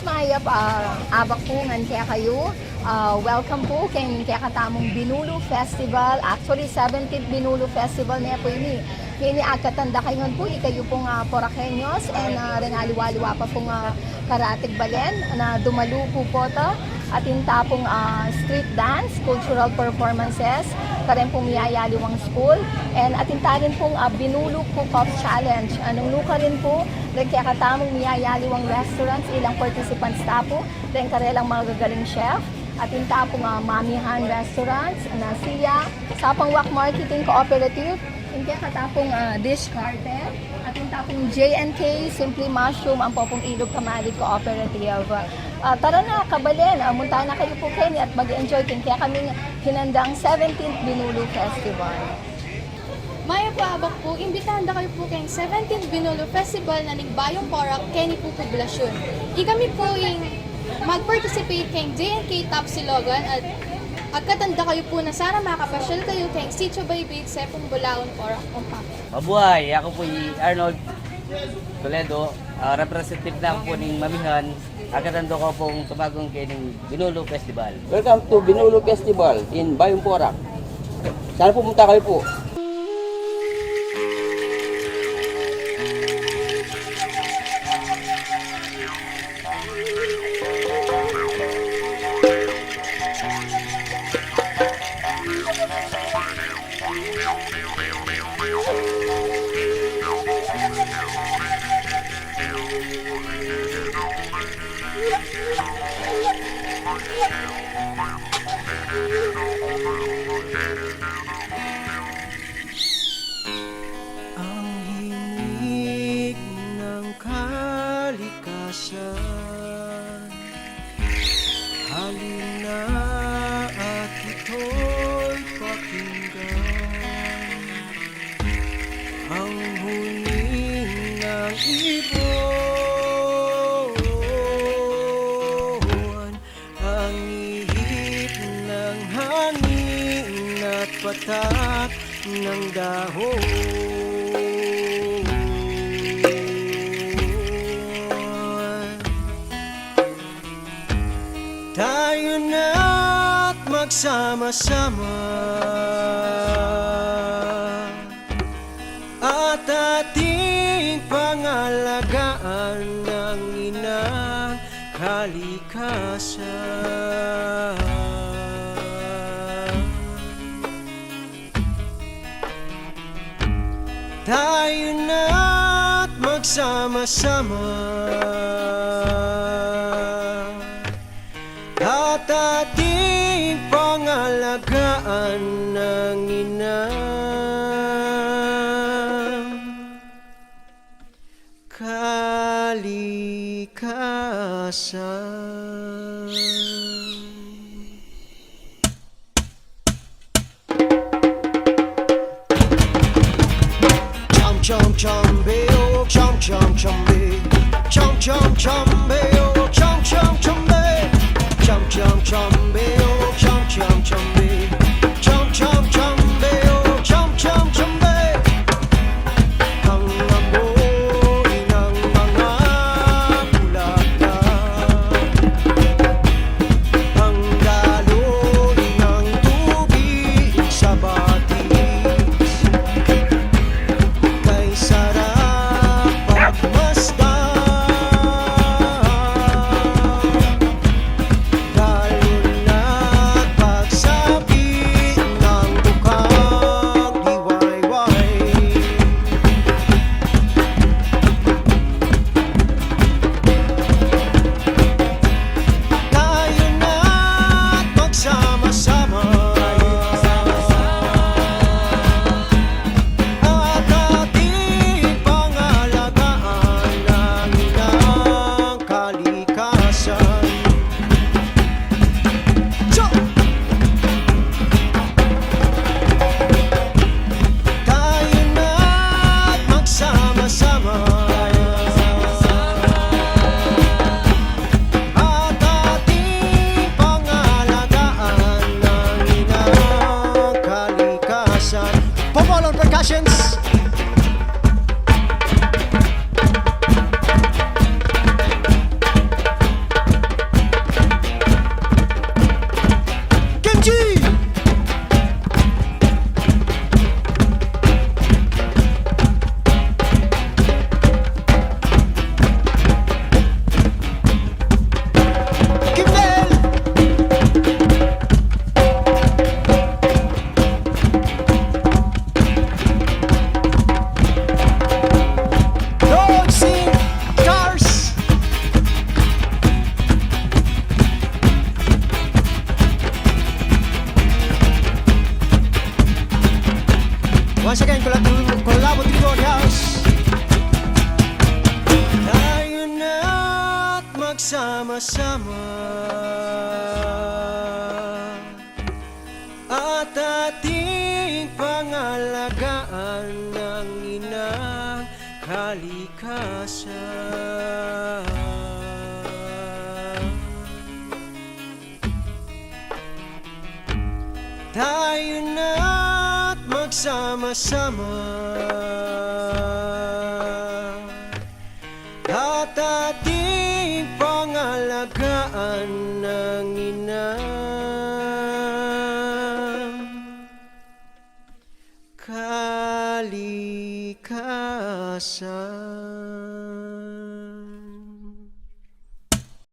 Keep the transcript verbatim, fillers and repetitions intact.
Mayap a abak pu ngan kekayu. Ah, welcome pu keng kekatamung Binulu Festival. Actually, seventeenth Binulu Festival ne pu ini. Keni agkatan da kayu ngan pu, ikayu pung, ah, Poraqueños, and, ah, reng aliwa-liwa pa pung, ah, karatig balen na dumalu pu pota. Atin ta pung, ah, street dance, cultural performances, kareng pung miyayaliwang school, and atin ta rin pung, ah, Binulu Cook-Off Challenge. Nung nukarin pu, reng kekatamung miyayaliwang restaurants, ilang participants ta pu, reng karelang magagaling chef. Atin ta pung, ah, Mamihan Restaurants, Nasiya, Sapang Wak Marketing Cooperative, ing kekata pung, ah, Dish Carpet, atin ta pung J and K Simply Mushroom, ampo pung Ilog Kamalig Cooperative. Ah, tara na, kabalen, ah, munta na kayu pu keni at mag-enjoy keng kekaming hinandang seventeenth Binulu Festival. Mayap a abak pu, imbitahan da kayu pu keng seventeenth Binulu Festival na ning Bayung Porac keni pu poblasyun. Ikami pu ing mag-participate keng J and K Top Silogan at agkatan da kayu pu na sana makapasyal kayu keng Sitio Baybay, Cepung, Bulaon, Porac, Pampanga. Mabuhay! Aku pu i Arnold Toledo, ah, representative na pu ning Mamihan. Agkatan da ku pung tumagun keni ning Binulu Festival. Welcome to Binulu Festival in Bayung Porac. Sana pumunta kayu pu. Ang himig ng kalikasan, halina at ito'y pakinggan. Ang huning ng ibon, ang ihip ng hangin at patak ng dahon. Tayo na't magsama-sama at ating pangalagaan ang inang kalikasan. Tayo na't magsama-sama at ating pangalagaan ang inang kalikasan. Cham cham cham be, oh, cham cham cham be. Cham cham cham be, oh, cham cham cham be. Cham cham cham be, oh, cham cham cham be. Cham cham cham be, oh, cham cham cham be. Ang amoy ng mga bulaklak, ang daloy ng tubig sa batis, kay sarap pagmasdan. magsama-sama at ating pangalagaan ang inang kalikasan. Tayo na't magsama-sama at ating pangalagaan ang inang kalikasan.